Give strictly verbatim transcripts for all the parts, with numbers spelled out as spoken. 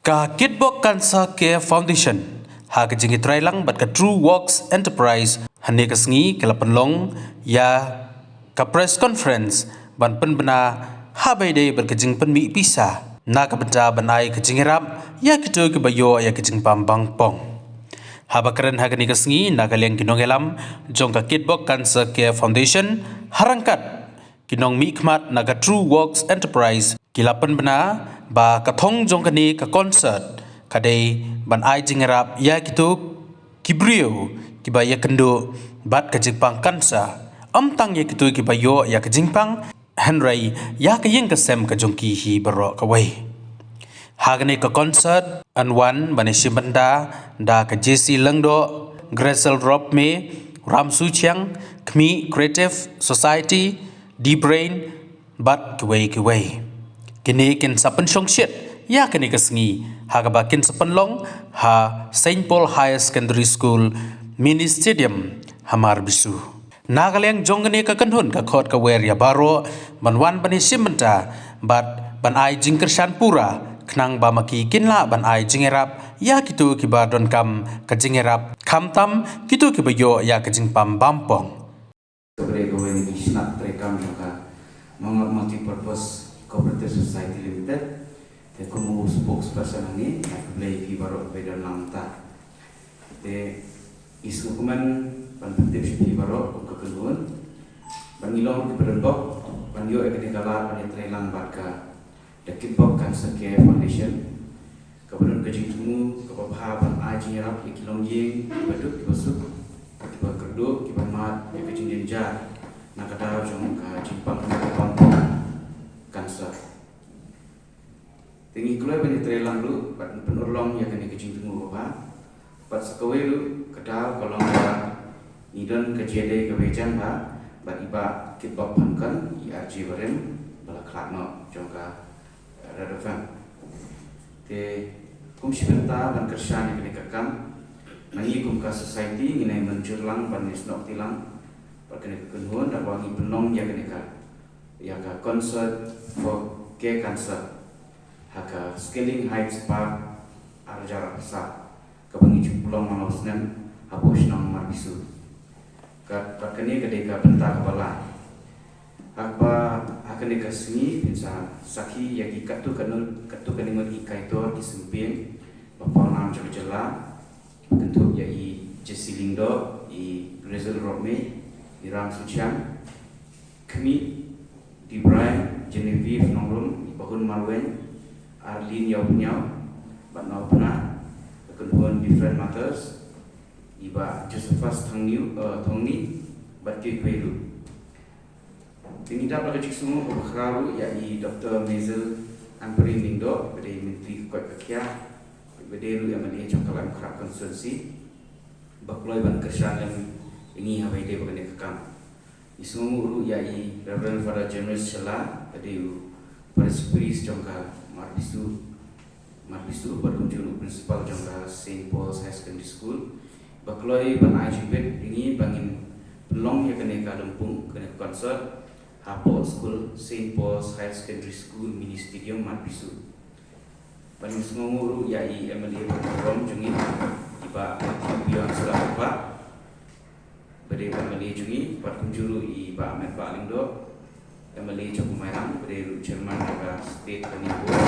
Ka Kitbok Cancer Care Foundation ha ka jingïatreilang bad ka True Works Enterprise hynne ka sngi ka la pynlong ïa ka press conference ban pynbna ha ba ïadei bad ka jingpynmih pisa na ka bynta ban ai ka jingïarap ïa kito kiba ïoh ïa ka jingpam bangpong. Haba kren ha kane ka sngi na ka liang ki nongïalam jong ka Kitbok Cancer Care Foundation ha ryngkat ki nongmihkhmat na ka True Works Enterprise ki la pynbna ba ka thong jong kane ka concert ka dei ban ai jingïarap ïa kito ki briew kiba ïakynduh bad ka jingpang cancer, ym tang ïa kito kiba ïoh ïa ka jingpang hynrei ïa ka ïing ka sem ka jong ki hi baroh kawei. Ha kane ka concert yn wan ban ïashim bynta da ka Jessie Lyngdoh, Grazel Ropmie, Ram Suchiang, Khmih Creative Society, D-Brain bad kiwei kiwei. Kine kin sa pynshongshit ïa kane ka sngi ha kaba kin sa pynlong ha Saint Paul Higher Secondary School Mini Stadium ha Marbisu. Na ka liang jong kane ka kynhun ka khot ka wer ïa baroh ban wan ban ïashim bynta bad ban ai jingkyrshan pura khnang ba ma ki kin lah ban ai jingïarap ïa kito kiba donkam ka jingïarap khamtam kito kiba ïoh ïa ka jingpam bangpong. Khublei kawei na ki shnat treikam jong ka Mawngap Multipurpose Cooperative Society Limited. Te kum u spokesperson hangne, nga khublei ïa phi baroh ba phi don lang mynta. Te ngi sngewkmen ban pyntip sha phi baroh kum ka kynhun ba ngi long ki bok ban ïoh ïa kane ka lad ban ïatreilang bad ka The Kitbok Cancer Care Foundation, kaba don ka jingthmu kaba bha ban ai jingïarap ïa ki longïing kiba duk kiba suk, kiba kyrduh, kiba mad ïa ka jingjynjar na ka daw jong ka jingpang, ka jingpang cancer. Te ngi kloi ban ïatreilang ruh bad pynurlong ïa kane ka jingthmu kaba bha. Bad sa kawei ruh ka daw ka long ba ngi don ka jingïadei kaba jan bha bad i Bah Kitbok Phankon, i R J barim ba la khlad noh jong ka Red F M. Te kum shi bynta ban kyrshan ïa kane ka kam, ma ngi kum ka society ngin ïa mynjur lang ban ïasnoh kti lang bad kane ka kynhun da kaba ngi pynlong ïa kane ka, ïa ka concert for care cancer ha ka Skilling Heights Park, ar hajar arphew saw, kaba ngi ju pynlong man la u snem hapoh shnong Marbisu. Ka, bad kane ka dei ka bynta kaba lai. Ha kaba, ha kane ka sngi phin sa sakhi ïa ki katto katne, katto katne ngut ki kaitor ki syngpin ba pawnam jong ka jylla, kynthup ïa i Jessie Lyngdoh, i Grazel Ropmie, i Ram Suchiang, Khmih, Debrai, Genevieve Nongrum, i Bahun Marwein, Arlene Ïawphniaw bad na u Bnai, ka kynhun Different Mothers, i Bah Josephus Thongni, eh, Thongni bad kiwei kiwei ruh. Te ngi dap da ka jingsngewnguh kaba khraw ruh ïa i Doktor Mazel Ampareen Lyngdoh, ba dei i Myntri ka koit ka khiah, ba dei ruh i M L A jong ka Laitumkhrah constituency, ba kloi ban kyrshan lem ïa ngi ha ba ïadei bad kane ka kam. Ngi sngewnguh ruh ïa i Reverend Father James Shylla, ba dei u Parish Priest jong ka Marbisu, Marbisu, bad kumjuh ruh u Principal jong ka Saint Paul's Higher Secondary School, ba kloi ban ai jingbit ïa ngi ba ngin pynlong ïa kane ka lympung, kane ka concert, hapoh skul Saint Paul's Higher Secondary School Mini Stadium, Marbisu. Bad ngi sngewnguh ruh ïa i M L A ba burom jong ngi, i Bah Matthew Beyonce Shylla Pyrshah, ba dei u M L A jong ngi, bad kumjuh ruh i Bah Metbah Lyngdoh, M L A jong ka Mairang, ba dei ruh Chairman jong ka State Planning Board.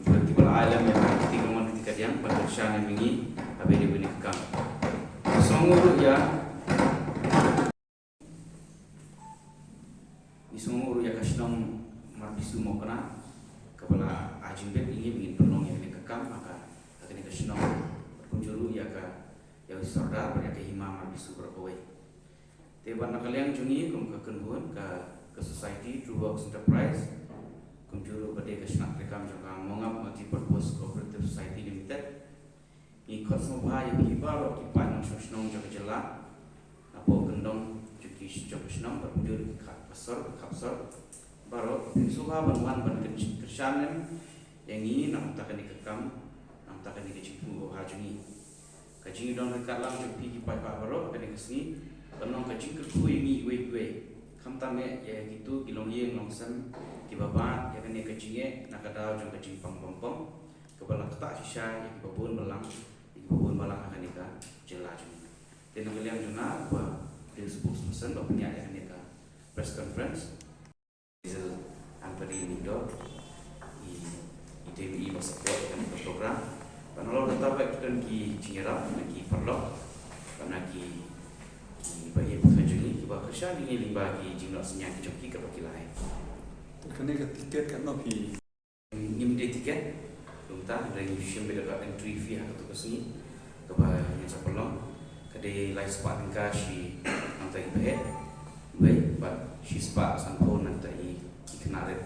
Bad kiba la ai lem ïa ka kti kamon kti kadiang ban kyrshan ïa ngi ha ba ïadei bad kane ka kam. Sngewnguh ruh ïa Ngi sngewnguh ruh ïa ka shnong Marbisu Mawkna kaba la ai jingbit ïa ngi ba ngin pynlong ïa kane ka kam ha ka, ha kane ka shnong. Bad kumjuh ruh ïa ka, ïa u Sordar bad ïa ka hima Marbisu baroh kawei. Te bad na ka liang jong ngi kum ka kynhun ka, ka society True Works Enterprise, kumjuh ruh ba dei ka shnat treikam jong ka Mawngap Multipurpose Cooperative Society Limited, ngi khot sngewbha ïa phi baroh ki paid nongshong shnong jong ka jylla, napoh kyndong jong ki, jong ka shnong, bad kumjuh ruh ki khap ka sor, ki khap sor baroh, phin sngewbha ban wan ban kyn-, kyrshan lem ïa ngi na ka bynta kane ka kam, na ka bynta kane ka jingthmu babha jong ngi. Ka jingdon ryngkat lang jong phi ki paidbah baroh kane ka sngi kan long ka jingkyrkhu ïa ngi iwei pa iwei, Khamtam eh ïa kito ki longïing longsem kiba bat ïa kane ka jingeh na ka daw jong ka jingpang bampong kaba la ktah shisha ïa kiba bun balang, ïa kiba bun balang ha kane ka jylla jong ngi. Te na ka liang jong nga, uba dei u spokesperson ba pynïaid ïa kane ka press conference, Hazel Ampareen Lyngdoh, i, i dei i ba support ïa kane ka program. Bad nalor kata pat ki don ki jingïarap na ki paralok bad na ki, kiba ïeit jong ngi kiba kyrshan ïa ngi lyngba ki jingnoh synñiang ki jong ki kaba ki la ai. Te kane ka tiket katno phi? Ngim dei tiket, kumta, hynrei ngi shim beit da ka entry fee ha kato ka sngi kaba ngin sa pynlong. Ka dei lai spah tyngka shi nangta i bahet, wei, bad shi spah sanphew nangta i, i khynnah rit.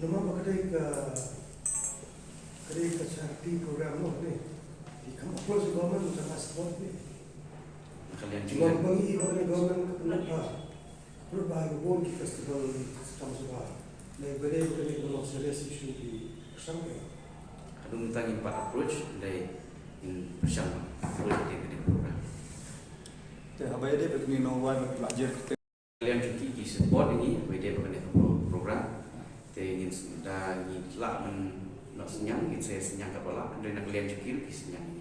Namar ba ka dei ka, ka dei ka charity program mo ne. Ki kham approach government ka support ne. Na ka liang jong ngi, ba ngi ba ka dei government ka pynlong ka. Pynlong ba ha ka bun ki festival, kam suba. Dei ba dei ba ka dei ba long serious issue ki pyrshang ka. Haduh mynta ngim pat approach, dei ngin pyrshang approach dei ka dei program. Te haba ïadei bad kine nongwai bad la jer kyrteng. Liang jong ki ki support ïa ngi, haba ïadei bad kane ka pro-, program. Te ngin s-, da ngi lah ban noh synñiang, ngin sa synñiang katba lah, hynrei na ka liang jong ki ruh ki synñiang ïa ngi.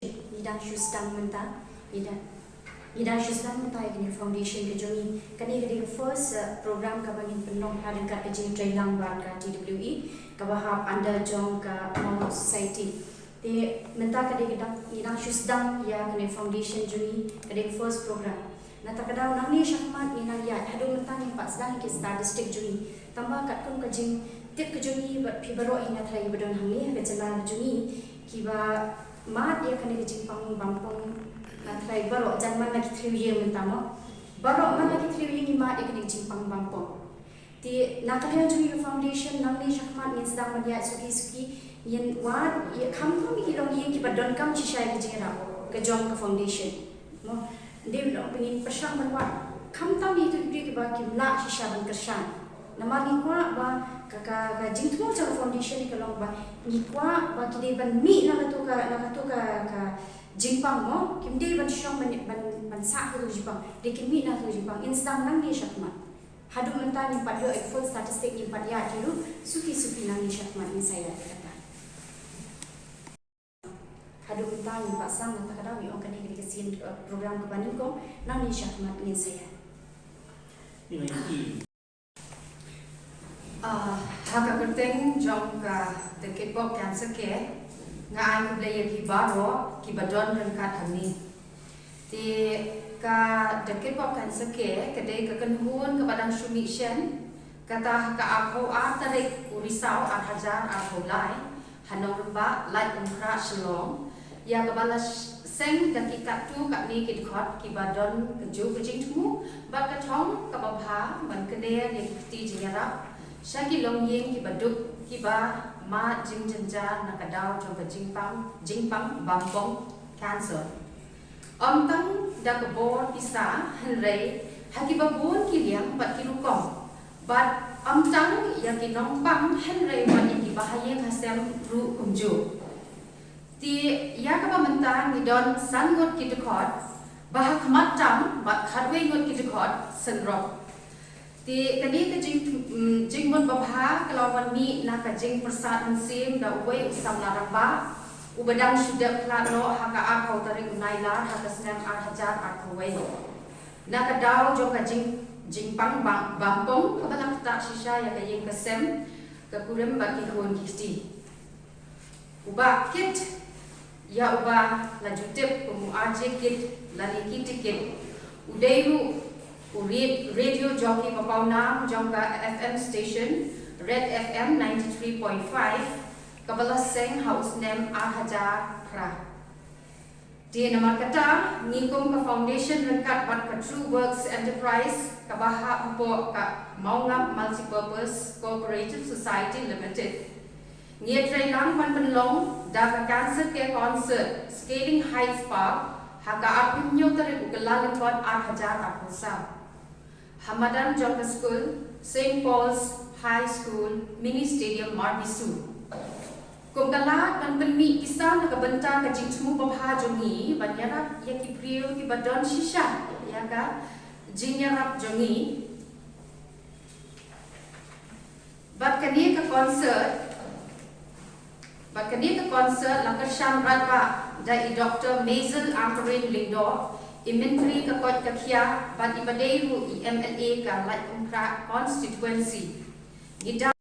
Ngi dang shu sdang mynta, ngi dang, ngi dang shu sdang mynta ïa kane foundation ka jong ngi. Kane ka dei ka first, uh, program kaba ngin pynlong ha ryngkat ka jingtreilang bad ka T W E, kaba hap under jong ka Mawlong Society. Te mynta ka dei ka dang, ngi dang shu sdang ïa kane foundation jong ngi, ka dei ka first program. Nangta ka daw nangne shakhmat ngin nang ïaid, haduh mynta ngim pat sdang ïa ki statistic jong ngi. Tangba katkum ka jingtip ka jong ngi bad phi baroh hi na trai ba don hangne ha ka jylla ka jong ngi, kiba mad ïa kane ka jingpang bampong na trai baroh, jan man la ki thriew ïing mynta mo. Baroh man la ki thriew ïing ngi mad ïa kane ka jingpang bampong. Te na ka liang jong ngi ka foundation nangne shakhmat ngin sdang ban ïaid suki suki, ngin wad ïa khamtam ïa ki longïing kiba donkam shisha ïa ka jingïarap ka jong ka foundation. Mo, dei ba long ba ngin pyrshang ban wad khamtam ïa kito ki briew kiba kim lah shisha ban kyrshan. Namar ngi kwah ba ka, ka, ka jingthmu jong ka foundation ka long ba ngi kwah ba ki dei ban mih na kato ka, na kato ka, ka jingpang mo, kim dei ban shong ban, ban, ban sah kato ka jingpang. Dei kin mih na kato ka jingpang. Ngin sdang nangne shakhmat. Haduh mynta ngim pat ïoh ïa ka full statistic, ngim pat ïaid ki ruh, suki suki nangne shakhmat ngin sa ïaid ïa kata. Haduh mynta ngim pat sdang, nangta ka daw ngi ong kane ka dei ka sien, eh, program kaba nyngkong, nangne shakhmat ngin sa ïaid. Ah, ha ka kyrteng jong ka The Kitbok Cancer Care, nga ai khublei ïa phi baroh kiba don ryngkat hangne. Te ka The Kitbok Cancer Care ka dei ka kynhun kaba dang shu mih shen, kata ha ka arphew ar tarik u Risaw ar hajar arphew lai, ha Nongrynbah, Laitumkhrah, Shillong, ïa kaba la sh-, seng da ki katto katne ki dkhot kiba don kajuh ka jingthmu bad ka thong kaba bha ban kner ïa ki kti jingïarap sha ki longïing kiba duk kiba mad jingjynjar na ka daw jong ka jingpang, jingpang bampong, cancer. Ym tang da ka bor pisa hynrei ha kiba bun ki liang bad ki rukom. Bad ym tang ïa ki nongpang hynrei bad ïa kiba ha ïing ha sem ruh kumjuh. Te ïa kaba mynta ngi don san ngut ki dkhot, ba ha khmat tam bad khatwei ngut ki dkhot synrop. Te kane ka jing, mm, jingmut babha ka la wan mih na ka jingpyrsad mynsiem da uwei u samla rangbah uba dang shu dep khlad noh ha ka arphew tarik u Nailar ha ka snem ar hajar arphew wei. Na ka daw jong ka jing, jingpang bam, bampong kaba la ktah shisha ïa ka ïing ka sem, ka kurim bad ki khun ki kti. U Bah Kit, ïa uba la ju tip kum u R J Kit lane Kitty Kit, u dei ruh u ri-, radio jockey ba pawnam jong ka F M station Red F M ninety-three point five, kaba la seng ha u snem ar hajar phra. Te namar kata, ngi kum ka foundation ryngkat bad ka True Works Enterprise kaba hap hapoh ka Mawngap Multipurpose Cooperative Society Limited, ngi ïatreilang ban pynlong da ka Cancer Care Concert, Scaling Heights Park, ha ka arphew hynñiew tarik u Kyllalyngkot ar hajar arphew saw, ha madan jong ka skul Saint Paul's High School, Mini Stadium, Marbisu. Kum ka lad ban pynmih pisa na ka bynta ka jingthmu babha jong ngi, ban ïarap ïa ki briew kiba don shisha ïa ka jingïarap jong ngi. Bad kane ka concert, bad kane ka concert la kyrshan radbah da i Doctor Mazel Ampareen Lyngdoh, i Myntri ka koit ka khiah, bad i ba dei ruh i M L A ka Laitumkhrah constituency. Ngi